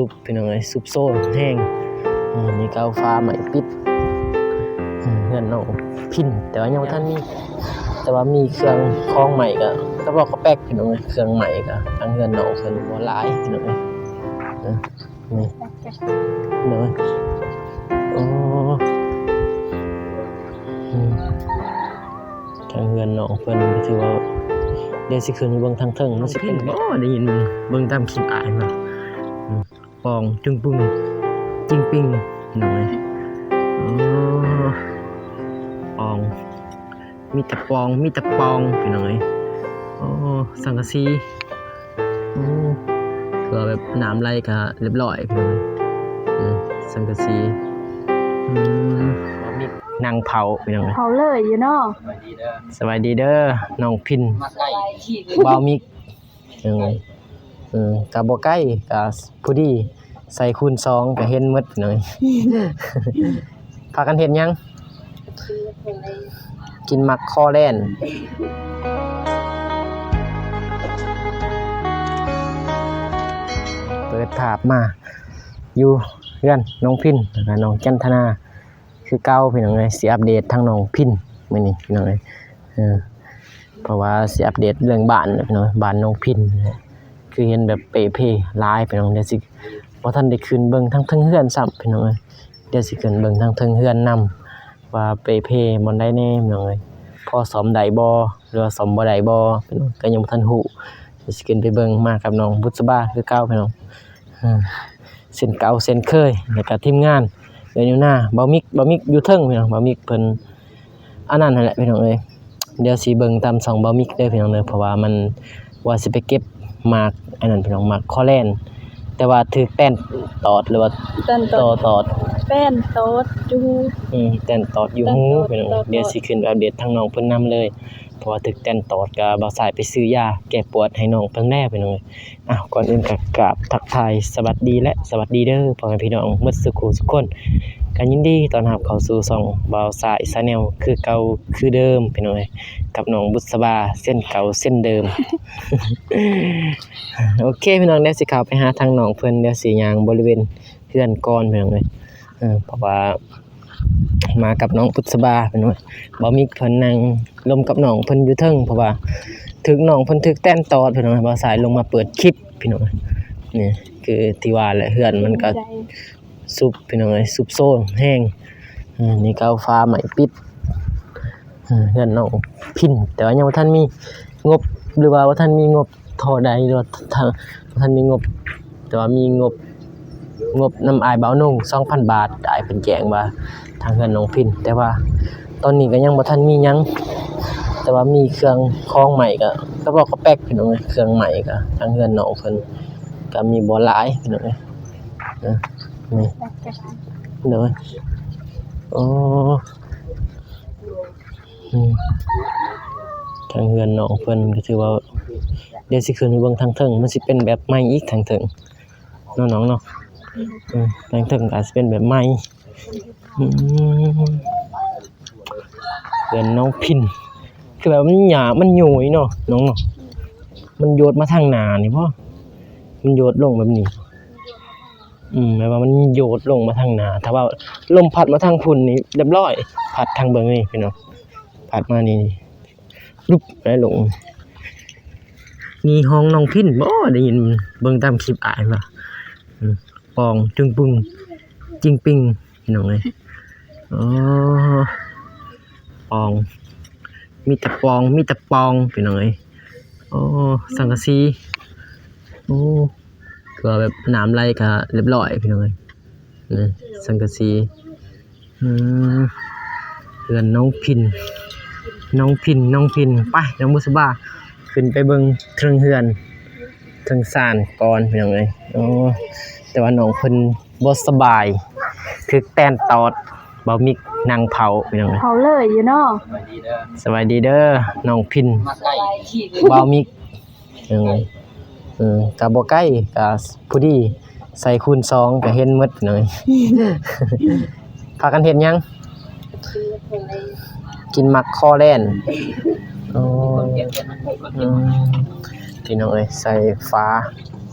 ຊຸບພີ່ນ້ອງເອີຍ ຊຸບໂຊນແຮງ. ອືມ ນີ້ກໍເອົາຝາໄມ້ປິດ ອືມ ເຮືອນນ້ອງພິນ ແຕ່ວ່າຍັງບໍ່ທັນມີ ແຕ່ວ່າມີເຄື່ອງຂອງໃໝ່ກໍ ກໍບອກກໍແປກພີ່ນ້ອງເອີຍ ເຄື່ອງໃໝ່ກໍທາງເຮືອນນ້ອງເພິ່ນບໍ່ຫຼາຍພີ່ນ້ອງເອີຍ. ນີ້ ໂດຍ ໂອ້ ອືມ ທາງເຮືອນນ້ອງເພິ່ນກໍຖືວ່າ ດຽວຊິຂຶ້ນໄປເບິ່ງທາງເທິງ ມັນຊິເປັນ ໂອ້ ໄດ້ຍິນເບິ່ງຕາມຄລິບອ້າຍມາ ອືມ ປອງ ຈຶ່ງປຶງ ຈິງປິງ ພີ່ນ້ອງເອີຍ. ໂອ້ ປອງ ມີແຕ່ປອງ ມີແຕ່ປອງ ພີ່ນ້ອງເອີຍ. ໂອ້ ສັງກະສີ ໂອ້ ຄືວ່າແບບນ້ຳໄຫຼກໍລຽບຮ້ອຍ ພີ່ນ້ອງເອີຍ. ອືມ ສັງກະສີ ອືມ ບ່າວມິກນັ່ງເຜົາ ພີ່ນ້ອງເອີຍ ເຜົາເລີຍຢູ່ເນາະ. ສະບາຍດີເດີ ນ້ອງພິນ ບ່າວມິກ ເອີ ເອີ ກໍບໍ່ໄກ ກໍພໍດີ ໃສ່ຄູນສອງກໍເຫັນໝົດເລີຍ. ພາກັນເຮັດຫຍັງ? ກິນໝາກຄໍ່ແລນ. ເປີດພາບມາຢູ່ເຮືອນນ້ອງພິນ ແລ້ວກໍນ້ອງຈັນທະນາ ຄືເກົ່າພີ່ນ້ອງເອີຍ. ຊິອັບເດດທາງນ້ອງພິນມື້ນີ້ພີ່ນ້ອງເອີຍ ເອີ ເພາະວ່າຊິອັບເດດເລື່ອງບ້ານພີ່ນ້ອງ ບ້ານນ້ອງພິນ ຄືເຫັນແບບເປ່ເພຫຼາຍພີ່ນ້ອງ. ດຽວຊິ ບໍ່ທັນໄດ້ຂຶ້ນເບິ່ງທາງເທິງເຮືອນຊ້ຳພີ່ນ້ອງເອີຍ. ດຽວຊິຂຶ້ນເບິ່ງທາງເທິງເຮືອນນຳ ວ່າເປ່ເພບ່ອນໃດແດ່ພີ່ນ້ອງເອີຍ ພໍສ້ອມໄດ້ບໍ່ ຫຼືວ່າສ້ອມບໍ່ໄດ້ບໍ່ພີ່ນ້ອງ ກໍຍັງບໍ່ທັນຮູ້. ດຽວຊິຂຶ້ນໄປເບິ່ງ ມາກັບນ້ອງບຸດສະບາຄືເກົ່າພີ່ນ້ອງ ເຊັ່ນເກົ່າເຊັ່ນເຄີຍ ແລ້ວກໍທີມງານເອື້ອຍນິວນາ ບ່າວມິກ ບ່າວມິກຢູ່ເທິງພີ່ນ້ອງ ບ່າວມິກເພິ່ນອັນນັ້ນຫັ້ນແຫຼະພີ່ນ້ອງເອີຍ. ດຽວຊິເບິ່ງຕາມຊ່ອງບ່າວມິກເດີພີ່ນ້ອງເດີ ເພາະວ່າມັນ ວ່າຊິໄປເກັບໝາກອັນນັ້ນພີ່ນ້ອງ ໝາກຄໍ່ແລນ ແຕ່ວ່າຖືກແຕນຕອດ ຫຼືວ່າແຕນຕອດ ຕໍ່ຕອດ ແຕນຕອດຢູ່ ອືມ ແຕນຕອດຢູ່ຫູພີ່ນ້ອງ. ດຽວຊິຂຶ້ນໄປອັບເດດທາງນ້ອງເພິ່ນນຳເລີຍ ເພາະວ່າຖືກແຕນຕອດ ກໍບ່າວຊາຍໄປຊື້ຢາແກ້ປວດໃຫ້ນ້ອງເພິ່ນແດ່ພີ່ນ້ອງເອີຍ. ອ້າວ ກ່ອນອື່ນກໍກາບທັກທາຍສະຫວັດດີ ແລະ ສະຫວັດດີເດີພໍ່ແມ່ພີ່ນ້ອງໝົດສູ່ຄູ່ສູ່ຄົນ. ກໍຍິນດີຕ້ອນຮັບເຂົ້າສູ່ຊ່ອງບ່າວຊາຍ Channel ຄືເກົ່າຄືເດີມພີ່ນ້ອງເອີຍ ກັບນ້ອງບຸດສະບາເຊັ່ນເກົ່າເຊັ່ນເດີມ. ໂອເຄພີ່ນ້ອງ ດຽວຊິເຂົ້າໄປຫາທາງນ້ອງເພິ່ນ ດຽວຊິຍ່າງບໍລິເວນເຮືອນກ່ອນພີ່ນ້ອງເອີຍ ເອີ ເພາະວ່າ ມາກັບນ້ອງບຸດສະບາເພິ່ນວ່າ ບ່າວມິກເພິ່ນນັ່ງລົມກັບນ້ອງເພິ່ນຢູ່ເທິງ ເພາະວ່າຖືກນ້ອງເພິ່ນຖືກແຕນຕອດເພິ່ນວ່າ ບ່າວຊາຍລົງມາເປີດຄລິບພີ່ນ້ອງ. ນີ້ຄືທີ່ວ່າແຫຼະ ເຮືອນມັນກໍຊຸບພີ່ນ້ອງເອີຍ ຊຸບໂຊນແຮງ. ນີ້ກໍເອົາຝາໄມ້ປິດ ເຮືອນນ້ອງພິນ ແຕ່ວ່າຍັງບໍ່ທັນມີງົບ ຫຼືວ່າບໍ່ທັນມີງົບທໍ່ໃດ ຫຼືວ່າ ບໍ່ທັນມີງົບ ແຕ່ວ່າມີງົບ ງົບນຳອ້າຍບ່າວນົງ ສອງພັນບາດ ອ້າຍເພິ່ນແຈ້ງວ່າທາງເຮືອນນ້ອງພິນ ແຕ່ວ່າຕອນນີ້ກໍຍັງບໍ່ທັນມີຫຍັງ ແຕ່ວ່າມີເຄື່ອງຂອງໃໝ່ ກໍກະປອກກະແປກພີ່ນ້ອງເອີຍ ເຄື່ອງໃໝ່ກໍທາງເຮືອນນ້ອງເພິ່ນກໍມີບໍ່ຫຼາຍພີ່ນ້ອງເອີຍ. ນີ້ ໂດຍ ໂອ້ ອືມ ທາງເຮືອນນ້ອງເພິ່ນກໍຖືວ່າ ດຽວຊິຂຶ້ນໄປເບິ່ງທາງເທິງ ມັນຊິເປັນແບບໃໝ່ອີກທາງເທິງ ເນາະນ້ອງເນາະ. ເອີ ທາງເທິງກໍອາດຊິເປັນແບບໃໝ່ ອືມ ເຮືອນນ້ອງພິນ ຄືແບບມັນຫຍ້າມັນໂຍຍເນາະນ້ອງເນາະ ມັນໂຍດມາທາງໜ້ານີ້ບໍ ມັນໂຍດລົງແບບນີ້. ອືມ ແບບວ່າມັນໂຍດລົງມາທາງໜ້າ ຖ້າວ່າລົມພັດມາທາງພຸ້ນນີ້ລຽບຮ້ອຍ ພັດທາງເບິ່ງນີ້ພີ່ນ້ອງ ພັດມານີ້ ລຸບໄດ້ລົງ. ນີ້ຫ້ອງນ້ອງພິນບໍ ໄດ້ຍິນເບິ່ງຕາມຄລິບອ້າຍວ່າ ອືມ ປອງ ຈຶ່ງປຶງ ຈິງປິງ ພີ່ນ້ອງເອີຍ. ໂອ້ ປອງ ມີແຕ່ປອງ ມີແຕ່ປອງ ພີ່ນ້ອງເອີຍ. ໂອ້ ສັງກະສີ ໂອ້ ຄືວ່າແບບນ້ຳໄຫຼກໍລຽບຮ້ອຍພີ່ນ້ອງເອີຍ ນີ້ ສັງກະສີ. ອືມ ເຮືອນນ້ອງພິນ ນ້ອງພິນ ນ້ອງພິນ ໄປ ນ້ອງບຸດສະບາ ຂຶ້ນໄປເບິ່ງເທິງເຮືອນ ເທິງຊານກ່ອນພີ່ນ້ອງເອີຍ. ໂອ້ ແຕ່ວ່ານ້ອງເພິ່ນບໍ່ສະບາຍ ຖືກແຕນຕອດ ບ່າວມິກນັ່ງເຜົາພີ່ນ້ອງເອີຍ ເຜົາເລີຍຢູ່ເນາະ. ສະບາຍດີເດີ ນ້ອງພິນ ບ່າວມິກ ເອີ ເອີ ກໍບໍ່ໄກ ກໍພໍດີ ໃສ່ຄູນສອງກໍເຫັນໝົດເລີຍ. ພາກັນເຮັດຫຍັງ? ກິນໝາກຄໍ່ແລນ. ໂອ້ ອືມ ພີ່ນ້ອງເອີຍ ໃສ່ຝາ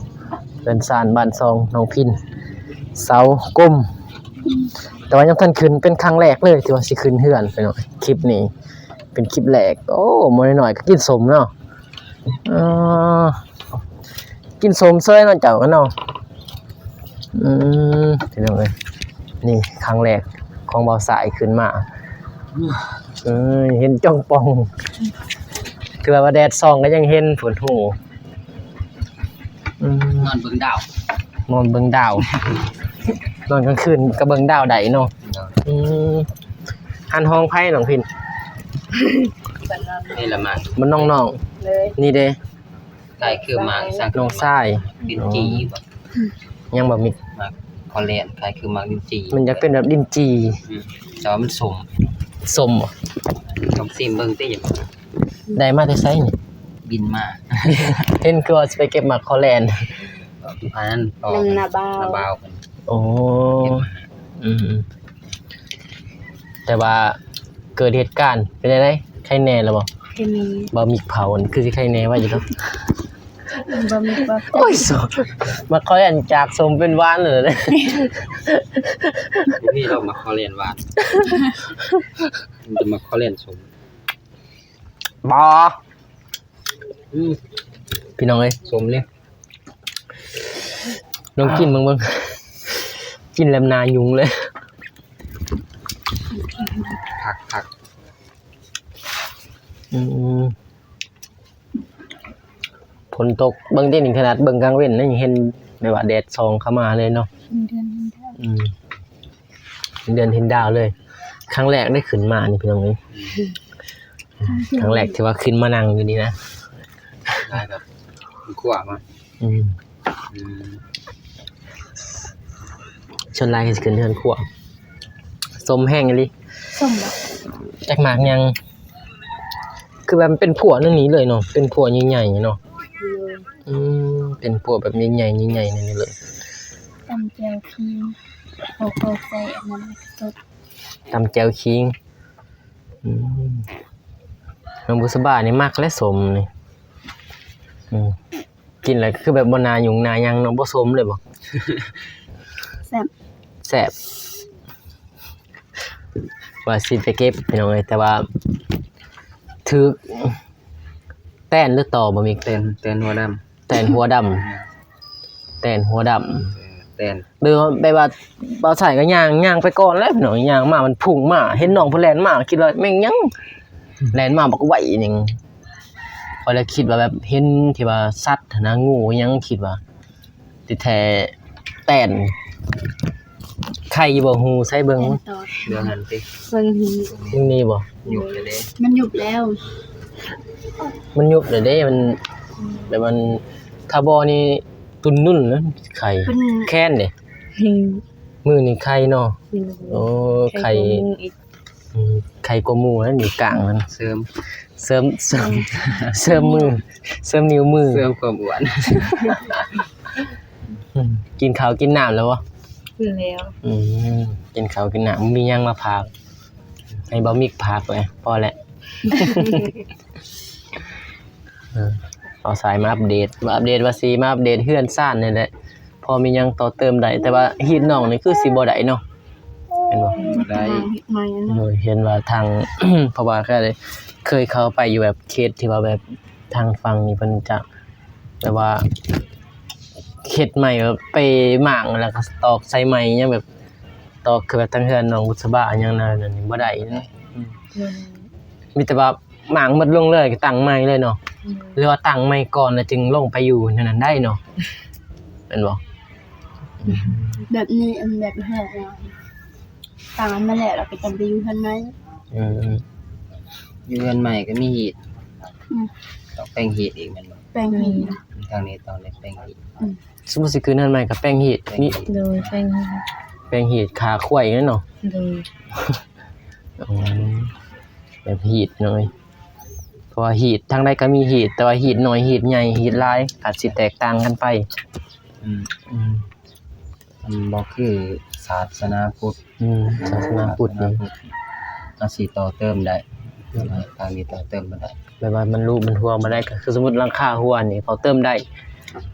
ຮືອນຊານບ້ານຊ່ອງນ້ອງພິນ ເສົາກົມ ແຕ່ວ່າຍັງບໍ່ທັນຂຶ້ນ ເປັນຄັ້ງແລກເລີຍທີ່ວ່າຊິຂຶ້ນເຮືອນພີ່ນ້ອງ. ຄລິບນີ້ເປັນຄລິບແລກ. ໂອ້ ໝໍນ້ອຍໆ ກໍກິນສົ້ມເນາະ. ເອີ ກິນສົ້ມເຊີຍເນາະເຈົ້າກັນເນາະ. ອືມ ພີ່ນ້ອງເອີຍ ນີ້ຄັ້ງແລກຂອງບ່າວສາຍຂຶ້ນມາ. ເອີຍ ເຫັນຈ່ອງປ່ອງ ຄືວ່າແດດສ່ອງກໍຍັງເຫັນພຸ້ນ. ອືມ ນອນເບິ່ງດາວ ນອນເບິ່ງດາວ ນອນກາງຄືນກໍເບິ່ງດາວໄດ້ເນາະ. ໂດຍ ອືມ ຫັ້ນຫ້ອງໃຜນ້ອງພິນ? ນີ້ລະໝາກ ມັນນ້ອງໆ ເລີຍ ນີ້ເດ້. ຄ້າຍຄືໝາກສັກ ນ້ອງຊາຍ ລິນຈີ່ບໍ່? ຍັງບໍ່ມີໝາກຮອລແລນ ຄ້າຍຄືໝາກລິນຈີ່. ມັນຢາກເປັນແບບລິນຈີ່. ອືມ ແຕ່ວ່າມັນສົ້ມ. ສົ້ມບໍ່? ຕ້ອງຊີມເບິ່ງຕິ. ໄດ້ມາແຕ່ໃສນີ້? ບິນມາ. ເຫັນຄືວ່າຊິໄປເກັບໝາກຮອລແລນ. ອັນນັ້ນ ນຳນ້າບ່າວ ນ້າບ່າວເພິ່ນ. ໂອ້ ເກັບມາ. ອືມ ແຕ່ວ່າເກີດເຫດການເປັນຈັ່ງໃດ? ໄຄແນ່ແລ້ວບໍ່? ໄຄແນ່. ບໍ່ມີເຜົາ ຄືຊິໄຄແນ່ໄວ້ຢູ່ດອກ. ບໍ່ມີບໍ່ ໂອ້ຍ ມາຂໍອັນຈາກສົ້ມເປັນຫວານເລີຍ. ບໍ່ມີດອກ ມາຂໍແລ່ນຫວານ ມີແຕ່ມາຂໍແລ່ນສົ້ມ. ບໍ່ ອືມ ພີ່ນ້ອງເອີຍ ສົ້ມເລີຍ. ລອງກິນເບິ່ງເບິ່ງ ກິນແລ້ວໜ້າຍຸງເລີຍ. ຄັກໆ. ອືມ ຝົນຕົກ ເບິ່ງຕິນີ້ ຂະໜາດເບິ່ງກາງເວັນຍັງເຫັນແບບວ່າແດດສ່ອງເຂົ້າມາເລີຍເນາະ. ເຫັນເດືອນເຫັນດາວ. ອືມ ເຫັນເດືອນເຫັນດາວເລີຍ. ຄັ້ງແລກໄດ້ຂຶ້ນມານີ້ພີ່ນ້ອງເອີຍ. ອືມ ຄັ້ງແລກທີ່ວ່າຂຶ້ນມານັ່ງຢູ່ນີ້ນະ. ຫຼາຍແບບຂົວມາ. ອືມ ອືມ ສ່ວນຫຼາຍກໍຊິຂຶ້ນເຮືອນຄົວ. ສົ້ມແຮງອີ່ຫຼີ. ສົ້ມບໍ່? ຈັກໝາກຫຍັງ ຄືແບບເປັນພົວແນວນີ້ເລີຍເນາະ ເປັນພົວໃຫຍ່ໆເນາະ. ໂດຍ ອືມ ເປັນພົວແບບໃຫຍ່ໆ ໃຫຍ່ໆແນວນີ້ເລີຍ. ຕຳແຈ່ວຂີງ ໂອ້ໂຫ ໃສ່ອັນນັ້ນສົດ. ຕຳແຈ່ວຂີງ. ອືມ ນ້ອງບຸດສະບານີ້ມັກແຫຼະສົ້ມນີ້. ອືມ ກິນແລ້ວຄືແບບບໍ່ໜ້າຍຸງໜ້າຫຍັງເນາະ. ບໍ່ສົ້ມເລີຍບໍ່? ແຊບ ແຊບ. ວ່າຊິໄປເກັບພີ່ນ້ອງເອີຍ ແຕ່ວ່າຖືກແຕນ ຫຼື ຕໍບໍ່ມີ ແຕນ ແຕນຫົວດຳ. ແຕນຫົວດຳ ແຕນຫົວດຳ ເອີ ແຕນ ແບບວ່າ ແບບວ່າບ່າວສາຍກໍຍ່າງ ຍ່າງໄປກ່ອນແຫຼະພີ່ນ້ອງ. ຍ່າງມາມັນພຸ່ງມາ ເຫັນນ້ອງເພິ່ນແລ່ນມາ ຄິດວ່າແມ່ງຫຍັງ ແລ່ນມາບັກໄວໜຶ່ງ. ຂ້ອຍລະຄິດວ່າແບບເຫັນທີ່ວ່າສັດຫັ້ນນະ ງູຫຍັງ ຄິດວ່າທີ່ແທ້ແຕນ. ໄຂ່ຢູ່ບໍ່? ຫູໃສເບິ່ງ ເບິ່ງຫັ້ນຕິ ເບິ່ງຫູ. ຍັງມີບໍ່? ຍຸບແລ້ວເດ້ ມັນຍຸບແລ້ວ ມັນຍຸບແລ້ວເດ້. ມັນ ອືມ ແບບມັນ ຖ້າບໍ່ນີ້ຕຸ່ນນຸ່ນນະ ໄຂ່ ແຄນເດ້. ອືມ ມື້ນີ້ໄຂ່ເນາະ. ໂອ້ ໄຂ່ ໄຂ່ກວ່າໝູ່ອີກ. ອືມ ໄຂ່ກວ່າໝູ່ນັ້ນຢູ່ກາງນັ້ນ ເສີມ ເສີມ ເສີມ ເສີມມື ເສີມນິ້ວມື ເສີມຄວາມອ້ວນ. ອືມ ກິນເຂົ້າກິນນ້ຳແລ້ວບໍ່? ກິນແລ້ວ. ອືມ ກິນເຂົ້າກິນນ້ຳ ມີຫຍັງມາຝາກ ໃຫ້ບ່າວມິກຝາກແຫຼະ ພໍແຫຼະ. ເອີ ເອົາສາຍມາອັບເດດ ມາອັບເດດວ່າຊິມາອັບເດດເຮືອນຊານນີ້ແຫຼະ ພໍມີຫຍັງຕໍ່ເຕີມໄດ້. ແຕ່ວ່າຮີດນ້ອງນີ້ຄືຊິບໍ່ໄດ້ເນາະ ແມ່ນບໍ່? ບໍ່ໄດ້ ເຮັດໃໝ່ເນາະ. ໂດຍ ເຫັນວ່າທາງ ເພາະວ່າເຄີຍ ເຄີຍເຂົ້າໄປຢູ່ແບບເຂດທີ່ວ່າແບບທາງຝັ່ງນີ້ເພິ່ນຈະ ແບບວ່າເຮັດໃໝ່ແບບໄປໝາງ ແລ້ວກໍຕອກໃສ່ໃໝ່ຫຍັງແບບ ຕອກຄືແບບທາງເຮືອນນ້ອງບຸດສະບາຫຍັງນັ້ນ ອັນນີ້ບໍ່ໄດ້ເນາະ. ອືມ ມັນ ມີແຕ່ວ່າໝາງໝົດລົງເລີຍ ຕັ້ງໃໝ່ເລີຍເນາະ. ອືມ ຫຼືວ່າຕັ້ງໃໝ່ກ່ອນແລ້ວຈຶ່ງລົງໄປຢູ່ແນວນັ້ນໄດ້ເນາະ ແມ່ນບໍ່? ອືມ ແບບນີ້ ອັນແບບແຮກເນາະ ຕັ້ງໃໝ່ແລ້ວ ແລ້ວກໍຈັ່ງໄປຢູ່ເຮືອນໃໝ່. ອືມ ຢູ່ເຮືອນໃໝ່ກໍມີຮີດ. ອືມ ຕ້ອງແປງຮີດອີກແມ່ນບໍ່? ແປງຮີດ ທາງນີ້ຕ້ອງໄດ້ແປງຮີດ. ອືມ ສົມມຸດຊິຂຶ້ນເຮືອນໃໝ່ກໍແປງຮີດ ແປງຮີດ ມີ ໂດຍ ແປງຮີດ ແປງຮີດຂາຄວາຍນັ້ນເນາະ. ໂດຍ ອືມ ແບບຮີດເນາະ ເພາະວ່າຮີດທາງໃດກໍມີຮີດ ແຕ່ວ່າຮີດໜ້ອຍ ຮີດໃຫຍ່ ຮີດຫຼາຍ ອາດຊິແຕກຕ່າງກັນໄປ. ອືມ ອືມ ມັນບໍ່ຄືສາສະໜາພຸດ. ອືມ ສາສະໜາພຸດນີ້ ສາສະໜາພຸດ ເຮົາຊິຕໍ່ເຕີມໄດ້ ອືມ ທາງນີ້ຕໍ່ເຕີມບໍ່ໄດ້ ແບບວ່າມັນລຸມັນຮົ່ວບໍ່ໄດ້ ກໍຄືສົມມຸດຫຼັງຄາຮົ່ວນີ້ເຂົາເຕີມໄດ້.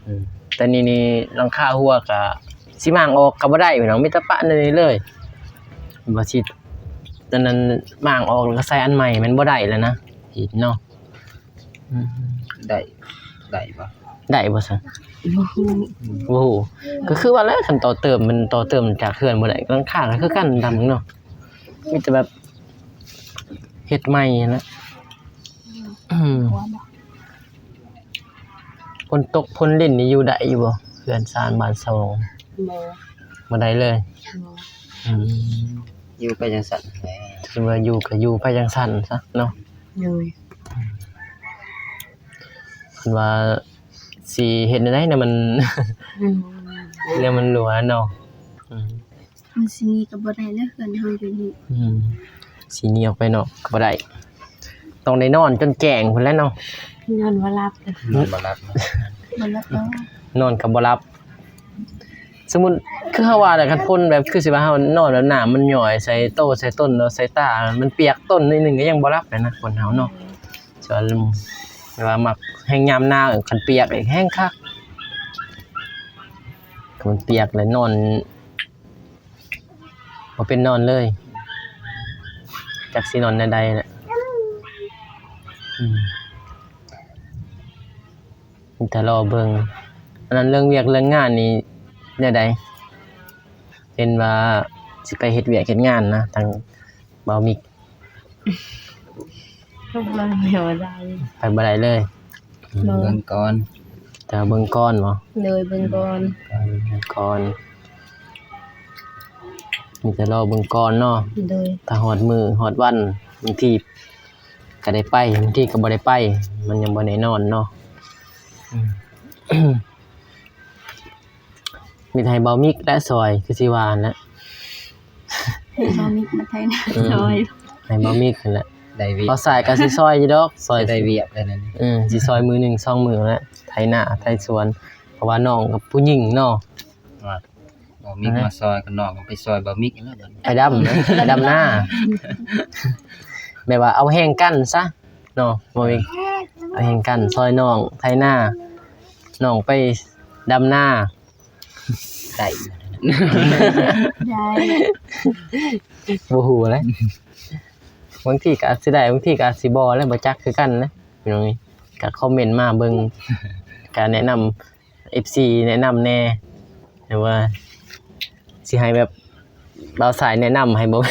ອືມ ແຕ່ນີ້ນີ້ຫຼັງຄາຮົ່ວກະຊິມ້າງອອກກະບໍ່ໄດ້ພີ່ນ້ອງ ມີແຕ່ປະແນວນີ້ເລີຍ ວ່າຊິ ຕອນນັ້ນມ້າງອອກແລ້ວກະໃສ່ອັນໃໝ່ ມັນບໍ່ໄດ້ແລ້ວນະ ເນາະ. ອືມ ໄດ້ ໄດ້ບໍ່? ໄດ້ບໍ່ຊັ້ນ? ບໍ່ຮູ້ ບໍ່ຮູ້ ກະຄືວ່າແຫຼະ ຄັນຕໍ່ເຕີມ ມັນຕໍ່ເຕີມຈາກເຮືອນບໍ່ໄດ້ ຫຼັງຄາກະຄືກັນດຳເນາະ ມີແຕ່ແບບເຮັດໃໝ່ຫັ້ນແຫຼະ. ອືມ ຝົນຕົກຝົນລິນນີ້ຢູ່ໄດ້ຢູ່ບໍ່? ເຮືອນຊານບ້ານຊ່ອງ ບໍ່ ບໍ່ໄດ້ເລີຍ. ບໍ່ ອືມ ຢູ່ໄປຈັ່ງຊັ້ນແຫຼະ ຖືວ່າຢູ່ກະຢູ່ໄປຈັ່ງຊັ້ນຊະເນາະ. ໂດຍ ຄັນວ່າຊິເຮັດແນວໃດແນວມັນ ອືມ ແນວມັນຮົ່ວເນາະ. ອືມ ມັນຊິໜີກະບໍ່ໄດ້ແລ້ວ ເຮືອນເຮົາຢູ່ນີ້. ອືມ ຊິໜີອອກໄປນອກກະບໍ່ໄດ້ ຕ້ອງໄດ້ນອນຈົນແຈ້ງພຸ້ນແຫຼະເນາະ. ນອນບໍ່ຫຼັບ ນອນບໍ່ຫຼັບ ບໍ່ຫຼັບດອກ ນອນກະບໍ່ຫຼັບ. ສົມມຸດຄືເຮົາວ່າແຫຼະ ຄັນຄົນແບບ ຄືຊິວ່າເຮົານອນແບບນ້ຳມັນຍ້ອຍໃສ່ໂຕໃສ່ຕົນເນາະ ໃສ່ຕາ ມັນປຽກຕົນໜ້ອຍໜຶ່ງກະຍັງບໍ່ຫຼັບແຫຼະນະ ຄົນເຮົາເນາະ. ສ່ວນແບບວ່າມັກແຮງຍາມໜາວ ຄັນປຽກອີກແຮງຄັກ ຄັນປຽກແລ້ວນອນ ບໍ່ເປັນນອນເລີຍ ຈັກຊິນອນແນວໃດແຫຼະ. ອືມ ມີແຕ່ລໍເບິ່ງ ອັນນັ້ນເລື່ອງວຽກເລື່ອງງານນີ້ແນວໃດ? ເຫັນວ່າຊິໄປເຮັດວຽກເຮັດງານນະ ທາງບ່າວມິກ ໄປບໍ່ໄດ້ ໄປບໍ່ໄດ້ເລີຍ. ໂດຍ ເບິ່ງກ່ອນ ແຕ່ວ່າເບິ່ງກ່ອນບໍ? ໂດຍ ເບິ່ງກ່ອນ ເບິ່ງກ່ອນ ມີແຕ່ລໍເບິ່ງກ່ອນເນາະ. ໂດຍ ຖ້າຮອດມື້ຮອດວັນ ບາງທີກະໄດ້ໄປ ບາງທີກະບໍ່ໄດ້ໄປ ມັນຍັງບໍ່ແນ່ນອນເນາະ. ອືມ ມີແຕ່ໃຫ້ບ່າວມິກແຫຼະຊ່ອຍ ຄືຊິວ່າຫັ້ນແຫຼະ ໃຫ້ບ່າວມິກມາໄຖນາ ອືມ ຊ່ອຍ ໃຫ້ບ່າວມິກຫັ້ນແຫຼະ ໄດ້ວຽກ ບ່າວສາຍກະຊິຊ່ອຍຢູ່ດອກ ຊ່ອຍ ຊິໄດ້ວຽກແລ້ວນັ້ນ. ອືມ ຊິຊ່ອຍມື້ໜຶ່ງສອງມື້ແຫຼະ ໄຖນາໄຖສວນ ເພາະວ່ານ້ອງກະຜູ້ຍິງເນາະ. ວ່າບ່າວມິກມາຊ່ອຍ ກະນ້ອງກະໄປຊ່ອຍບ່າວມິກແລ້ວ ໄປດຳ ໄປດຳນາ ແບບວ່າເອົາແຮງກັນຊະ ເນາະ ບໍ່ມີ ເອົາແຮງກັນ ຊ່ອຍນ້ອງໄຖນາ ນ້ອງໄປດຳນາ ໄດ້ ໄດ້ ບໍ່ຮູ້ແຫຼະ ບາງທີກະອາດຊິໄດ້ ບາງທີກະອາດຊິບໍ່ແຫຼະ ບໍ່ຈັກຄືກັນນະ ພີ່ນ້ອງເອີຍ. ກະຄອມເມັນມາເບິ່ງ ກະແນະນຳ ເອັຟຊີແນະນຳແດ່ ຫຼືວ່າຊິໃຫ້ແບບບ່າວສາຍແນະນຳໃຫ້ບໍ່?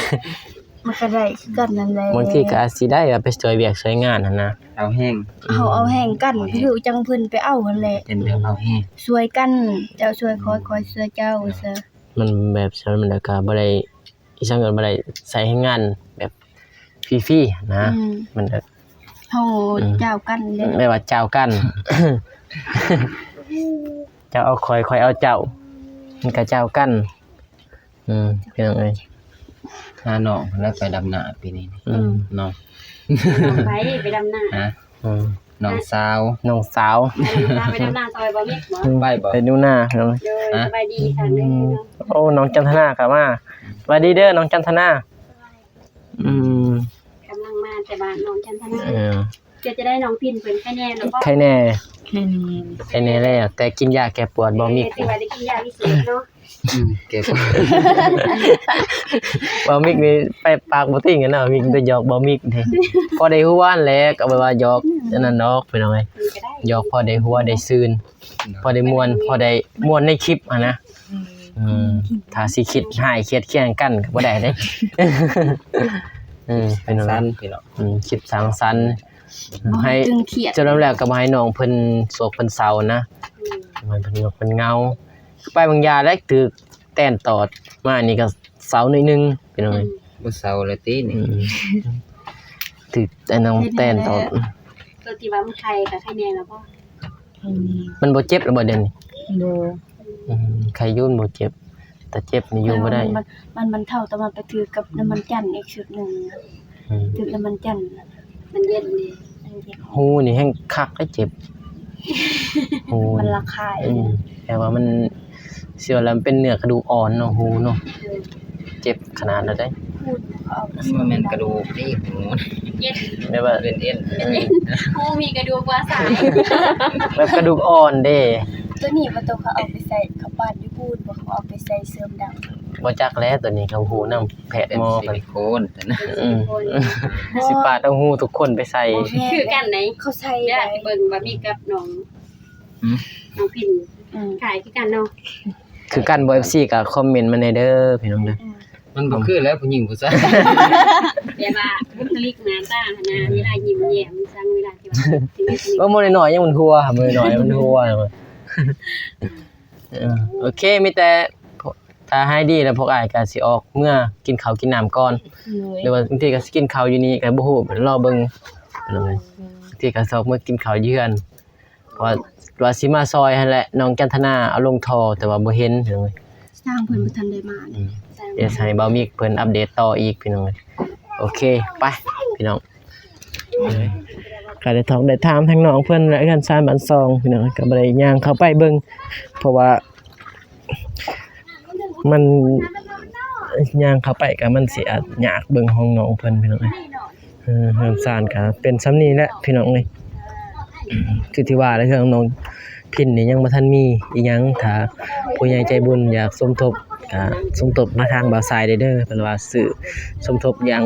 ມັນກະໄດ້ຄືກັນນັ້ນແຫຼະ ບາງທີກະອາດຊິໄດ້ວ່າໄປຊ່ວຍວຽກຊ່ວຍງານຫັ້ນນະ ເອົາແຮງ ເຮົາເອົາແຮງກັນ ເອົາແຮງ ຄືຈັ່ງເພິ່ນໄປເອົາຫັ້ນແຫຼະ ເປັນແບບເອົາແຮງ ຊ່ວຍກັນ ເຈົ້າຊ່ວຍຂ້ອຍ ຂ້ອຍຊ່ວຍເຈົ້າ ວ່າຊະ ມັນແບບຊັ້ນ ມັນກະບໍ່ໄດ້ ອີ່ຫຍັງກະບໍ່ໄດ້ໃຊ້ແຮງງານແບບຟຣີໆນະ ອືມ ມັນກະ ເຮົາ ອືມ ຈ້າວກັນເດ້ ແບບວ່າຈ້າວກັນ ເຈົ້າເອົາຂ້ອຍ ຂ້ອຍເອົາເຈົ້າ ມັນກະຈ້າວກັນ. ອືມ ພີ່ນ້ອງເອີຍ ຫານ້ອງແລ້ວໄປດຳນາປີນີ້ ອືມ ເນາະ ນ້ອງໃຜໄປດຳນາ? ຮະ? ອືມ ນ້ອງສາວ ນ້ອງສາວ ໄປດຳນາ ໄປດຳນາຊ່ອຍບ່າວມິກບໍ? ໄປບໍ່? ໄປດູນາ ໂດຍ ຮະ? ສະບາຍດີອີກຄັ້ງໜຶ່ງເນາະ ໂອ້ ນ້ອງຈັນທະນາກະມາ ສະບາຍດີເດີ ນ້ອງຈັນທະນາ ອືມ ກຳລັງມາແຕ່ບ້ານນ້ອງຈັນທະນາ ເອີ ເປັນຈັ່ງໃດນ້ອງພິນເພິ່ນ ໄຄແນ່ແລ້ວບໍ່? ໄຄແນ່ ໄຄແນ່ ໄຄແນ່ແລ້ວ ແຕ່ກິນຢາແກ້ປວດບ່າວມິກ ເອີ ຖືວ່າໄດ້ກິນຢາວິເສດເນາະ ອືມ ແກ້ປວດ ບ່າວມິກນີ້ໄປປາກບໍ່ຕິງກັນເນາະ ມິກໄປຢອກບ່າວມິກເດ້ ພໍໄດ້ຫົວຫັ້ນແຫຼະ ກະແບບວ່າຢອກອັນນັ້ນດອກ ພີ່ນ້ອງເອີຍ ຢອກພໍໄດ້ຫົວໄດ້ຊື່ນ ພໍໄດ້ມ່ວນ ພໍໄດ້ມ່ວນໃນຄລິບຫັ້ນນະ ອືມ ຖ້າຊິຄິດຮ້າຍຄຽດຄຽງກັນກະບໍ່ໄດ້ເດ້ ເອີ ເປັນຫຍັງ ສັງສັນ ພີ່ນ້ອງ ອືມ ຄລິບສັງສັນ ໃຫ້ ຈົນແລ້ວກະບໍ່ໃຫ້ນ້ອງເພິ່ນໂສກເພິ່ນເສົ້ານະ ອືມ ໃຫ້ເພິ່ນເຫງົາ ເພິ່ນເຫງົາ ໄປບາງຢ່າແລ້ວຖືກແຕນຕອດມານີ້ກະເສົ້າໜ້ອຍໜຶ່ງ ພີ່ນ້ອງເອີຍ ອືມ ບໍ່ເສົ້າແລ້ວຕິນີ້ ອືມ ຖືກໄອ້ນ້ອງແຕນຕອດ ໂຕທີ່ວ່າມັນໄຄກະໄຄແນ່ແລ້ວບໍ່? ມັນບໍ່ເຈັບແລ້ວບໍ່ດຽວນີ້? ບໍ່ ອືມ ໄຄຢູ່ ບໍ່ເຈັບ ແຕ່ເຈັບນີ້ຢູ່ບໍ່ໄດ້ ມັນ ມັນບັນເທົາ ແຕ່ວ່າໄປຖືກກັບນ້ຳມັນຈັນອີກຊຸດໜຶ່ງ ອືມ ຖືກນ້ຳມັນຈັນ ມັນເຢັນເດ້ ມັນເຢັນ ຮູນີ້ແຮງຄັກເດ້ ເຈັບ ຮູ ມັນລະຄາຍ ອືມ ແຕ່ວ່າມັນ ຊິວ່າແລ້ວມັນເປັນເນື້ອກະດູກອ່ອນເນາະ ຮູເນາະ ເອີ ເຈັບຂະໜາດນັ້ນເດ້ ມັນບໍ່ແມ່ນກະດູກເດ້ ຮູ ເຢັນ ແບບວ່າເປັນເອັນ ເອີ ເປັນເອັນ ຮູມີກະດູກວ່າສາຍ ແບບກະດູກອ່ອນເດ້ ຕົວນີ້ບໍ່ຕົກ ເຂົາເອົາໄປໃສ່ເຂົ້າປາດຢູ່ພຸ້ນ ບໍ່ ເຂົາເອົາໄປໃສ່ເສີມດັງ. ບໍ່ຈັກແຫຼະ ຕົວນີ້ເຂົາຮູ້ນຳແພດໝໍເພິ່ນ ຊິລິໂຄນ ອືມ ຊິປາດເອົາຮູທຸກຄົນໄປໃສ່. ບໍ່ແມ່ນ ຄືກັນໃດ ເຂົາໃສ່ ຢາກເບິ່ງບາມີກັບນ້ອງ ຫືມ ນ້ອງພິນ ອືມ ຄ້າຍຄືກັນເນາະ. ຄືກັນບໍ່ ເອັຟຊີ ກໍຄອມເມັນມາແດ່ເດີພີ່ນ້ອງເດີ ອືມ. ມັນບໍ່ຄືແລ້ວ ຜູ້ຍິງຜູ້ຊາຍ ແບບວ່າບຸກຄະລິກໜ້າຕາຫັ້ນນະ ເວລາຍິ້ມແຍ້ມ ມັນຊ່າງເວລາທີ່ວ່າ ເອີ ມື້ນ້ອຍໆຍັງມັນຫົວ ມື້ນ້ອຍໆມັນຫົວ ເອີ ໂອເຄ ມີແຕ່ຖ້າຫາຍດີແລ້ວ ພວກອ້າຍກໍຊິອອກເມືອກິນເຂົ້າກິນນ້ຳກ່ອນ ໂດຍ ຫຼືວ່າບາງທີກໍຊິກິນເຂົ້າຢູ່ນີ້ກໍບໍ່ຮູ້ ລໍເບິ່ງ ບາງທີກໍຊິອອກເມືອກິນເຂົ້າຢູ່ເຮືອນ. ວ່າ ວ່າຊິມາຊ່ອຍຫັ້ນແຫຼະ ນ້ອງຈັນທະນາເອົາລົງທໍ່ ແຕ່ວ່າບໍ່ເຫັນ ຊ່າງເພິ່ນບໍ່ທັນໄດ້ມາ ອືມ ດຽວໃຫ້ບ່າວມິກເພິ່ນອັບເດດຕໍ່ອີກພີ່ນ້ອງເອີຍ. ໂອເຄ ໄປພີ່ນ້ອງ ກໍໄດ້ຖອກໄດ້ຖາມທາງນ້ອງເພິ່ນ ແລະ ເຮືອນຊານບ້ານຊ່ອງພີ່ນ້ອງ ກໍບໍ່ໄດ້ຍ່າງເຂົ້າໄປເບິ່ງ ເພາະວ່າ ມັນຍ່າງເຂົ້າໄປກໍມັນຊິອາດຍາກເບິ່ງຫ້ອງນ້ອງເພິ່ນພີ່ນ້ອງເອີຍ. ເອີ ເຮືອນຊານກໍເປັນສ່ຳນີ້ແຫຼະພີ່ນ້ອງເອີຍ ຄືທີ່ວ່າແຫຼະ ເຮືອນນ້ອງພິນນີ້ຍັງບໍ່ທັນມີອີ່ຫຍັງ ຖ້າຜູ້ໃຫຍ່ໃຈບຸນຢາກສົມທົບກໍສົມທົບມາທາງບ່າວຊາຍໄດ້ເດີ ເພິ່ນວ່າຊື້ສົມທົບຢ່າງ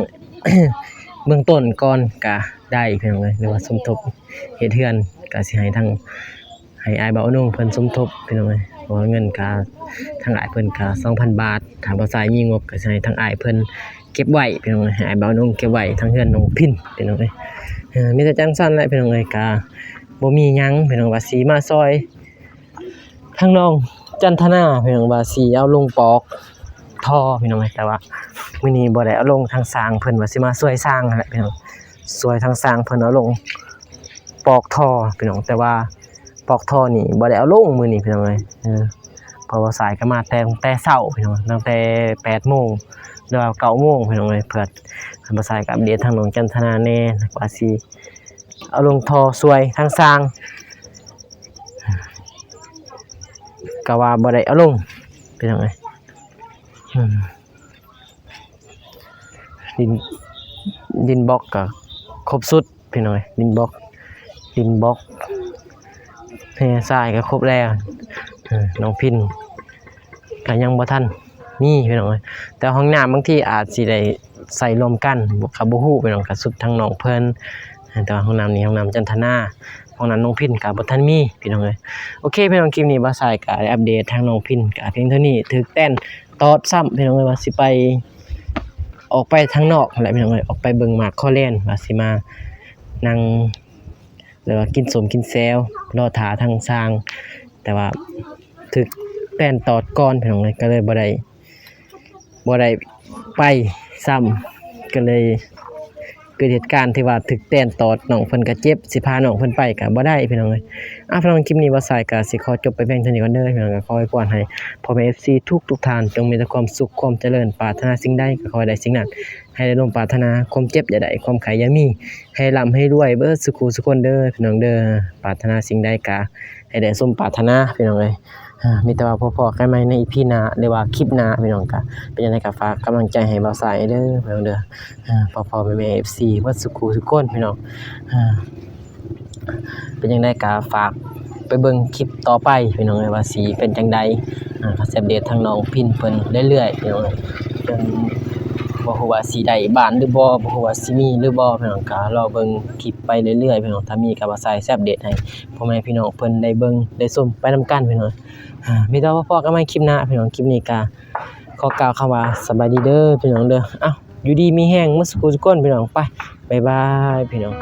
ເບື້ອງຕົ້ນກ່ອນກໍໄດ້ພີ່ນ້ອງເອີຍ ຫຼືວ່າສົມທົບເຮັດເຮືອນກໍຊິໃຫ້ທາງ ໃຫ້ອ້າຍບ່າວອະນົງເພິ່ນສົມທົບພີ່ນ້ອງເອີຍ ເພາະວ່າເງິນກະທາງອ້າຍເພິ່ນກະສອງພັນບາດ ຖ້າບ່າວຊາຍມີງົບກະຊິໃຫ້ທາງອ້າຍເພິ່ນເກັບໄວ້ພີ່ນ້ອງເອີຍ ໃຫ້ອ້າຍບ່າວອະນົງເກັບໄວ້ທາງເຮືອນນ້ອງພິນພີ່ນ້ອງເອີຍ. ເອີ ມີແຕ່ຈັ່ງຊັ້ນແຫຼະພີ່ນ້ອງເອີຍ ກະບໍ່ມີຫຍັງພີ່ນ້ອງ ວ່າຊິມາຊ່ອຍທາງນ້ອງຈັນທະນາພີ່ນ້ອງ ວ່າຊິເອົາລົງປອກທໍ່ພີ່ນ້ອງເອີຍ ແຕ່ວ່າມື້ນີ້ບໍ່ໄດ້ເອົາລົງ ທາງຊ່າງເພິ່ນວ່າຊິມາຊ່ວຍຊ່າງຫັ້ນແຫຼະພີ່ນ້ອງ ຊ່ວຍທາງຊ່າງເພິ່ນເອົາລົງ ປອກທໍ່ພີ່ນ້ອງ ແຕ່ວ່າປອກທໍ່ນີ້ບໍ່ໄດ້ເອົາລົງມື້ນີ້ພີ່ນ້ອງເອີຍ ເອີ ເພາະວ່າສາຍກໍມາແຕ່ ຕັ້ງແຕ່ເຊົ້າພີ່ນ້ອງ ຕັ້ງແຕ່ແປດໂມງ ຫຼືວ່າເກົ້າໂມງພີ່ນ້ອງເອີຍ ເພື່ອໃຫ້ບ່າວຊາຍກໍອັບເດດທາງນ້ອງຈັນທະນາແດ່ ວ່າຊິເອົາລົງທໍ່ຊ່ວຍທາງຊ່າງ ກໍວ່າບໍ່ໄດ້ເອົາລົງພີ່ນ້ອງເອີຍ ອືມ. ດິນ ດິນບລັອກກໍຄົບຊຸດພີ່ນ້ອງເອີຍ ດິນບລັອກ ດິນບລັອກ ແຮ່ຊາຍກໍຄົບແລ້ວ ເອີ ນ້ອງພິນກໍຍັງບໍ່ທັນມີພີ່ນ້ອງເອີຍ ແຕ່ຫ້ອງນ້ຳບາງທີອາດຊິໄດ້ໃສ່ລວມກັນ ກໍບໍ່ຮູ້ພີ່ນ້ອງ ກໍສຸດທາງນ້ອງເພິ່ນ ແຕ່ວ່າຫ້ອງນ້ຳນີ້ ຫ້ອງນ້ຳຈັນທະນາ ຫ້ອງນ້ຳນ້ອງພິນກໍບໍ່ທັນມີພີ່ນ້ອງເອີຍ. ໂອເຄພີ່ນ້ອງ ຄລິບນີ້ບ່າວຊາຍກໍໄດ້ອັບເດດທາງນ້ອງພິນກໍພຽງເທົ່ານີ້ ຖືກແຕນ ຕອດຊ້ຳພີ່ນ້ອງເອີຍ ວ່າຊິໄປ ອອກໄປທາງນອກຫັ້ນແຫຼະພີ່ນ້ອງເອີຍ ອອກໄປເບິ່ງໝາກຄໍແລນ ວ່າຊິມານັ່ງ ຫຼືວ່າກິນສົ້ມກິນແຊວ ລໍຖ້າທາງຊ່າງ ແຕ່ວ່າຖືກແຕນຕອດກ່ອນພີ່ນ້ອງເອີຍ ກໍເລີຍບໍ່ໄດ້ ບໍ່ໄດ້ໄປຊ້ຳ ກໍເລີຍ ເກີດເຫດການທີ່ວ່າຖືກແຕນຕອດ ນ້ອງເພິ່ນກໍເຈັບ ຊິພານ້ອງເພິ່ນໄປກໍບໍ່ໄດ້ພີ່ນ້ອງເອີຍ. ອ່າ ພີ່ນ້ອງ ຄລິບນີ້ບ່າວຊາຍກໍຊິຂໍຈົບໄປພຽງເທົ່ານີ້ກ່ອນເດີພີ່ນ້ອງ ກໍຂໍອວຍພອນໃຫ້ພໍ່ແມ່ເອັຟຊີທຸກໆທ່ານ ຈົ່ງມີແຕ່ຄວາມສຸກຄວາມຈະເລີນ ປາດຖະໜາສິ່ງໃດກໍຂໍໃຫ້ໄດ້ສິ່ງນັ້ນ ໃຫ້ໄດ້ສົມປາດຖະໜາ ຄວາມເຈັບຢ່າໄດ້ ຄວາມໄຂ້ຢ່າມີ ໃຫ້ລ່ຳໃຫ້ລວຍເບິດສູ່ຄູ່ສູ່ຄົນເດີພີ່ນ້ອງເດີ ປາດຖະໜາສິ່ງໃດກໍ ໃຫ້ໄດ້ສົມປາດຖະໜາພີ່ນ້ອງເອີຍ. ອ່າ ມີແຕ່ວ່າພໍ້ໆກັນໃໝ່ໃນອີພີໜ້າ ຫຼືວ່າຄລິບໜ້າພີ່ນ້ອງ ກະເປັນຈັ່ງໃດກະຝາກກຳລັງໃຈໃຫ້ບ່າວຊາຍເດີພີ່ນ້ອງເດີ. ອ່າ ພໍ່ໆແມ່ໆເອັຟຊີເບິດສູ່ຄູ່ສູ່ຄົນພີ່ນ້ອງ ອ່າ ເປັນຈັ່ງໃດກະຝາກໄປເບິ່ງຄລິບຕໍ່ໄປພີ່ນ້ອງເອີຍ ວ່າຊິເປັນຈັ່ງໃດ. ອ່າ ກໍຊິອັບເດດທາງນ້ອງພິນເພິ່ນເລື້ອຍໆພີ່ນ້ອງເອີຍ ເພິ່ນບໍ່ຮູ້ວ່າຊິໄດ້ບ້ານຫຼືບໍ່ ບໍ່ຮູ້ວ່າຊິມີຫຼືບໍ່ພີ່ນ້ອງ ກະລໍເບິ່ງຄລິບໄປເລື້ອຍໆພີ່ນ້ອງ ຖ້າມີກະບ່າວຊາຍຊິອັບເດດໃຫ້ ພໍ່ແມ່ພີ່ນ້ອງເພິ່ນໄດ້ເບິ່ງໄດ້ຊົມໄປນຳກັນພີ່ນ້ອງ. ອ່າ ມີແຕ່ວ່າພໍ້ກັນໃໝ່ຄລິບໜ້າພີ່ນ້ອງ ຄລິບນີ້ກະຂໍກ່າວຄຳວ່າສະບາຍດີເດີພີ່ນ້ອງເດີ. ເອົ້າ ຢູ່ດີມີແຮງໝົດສູ່ຄູ່ສູ່ຄົນພີ່ນ້ອງ ໄປ ບາຍບາຍພີ່ນ້ອງ.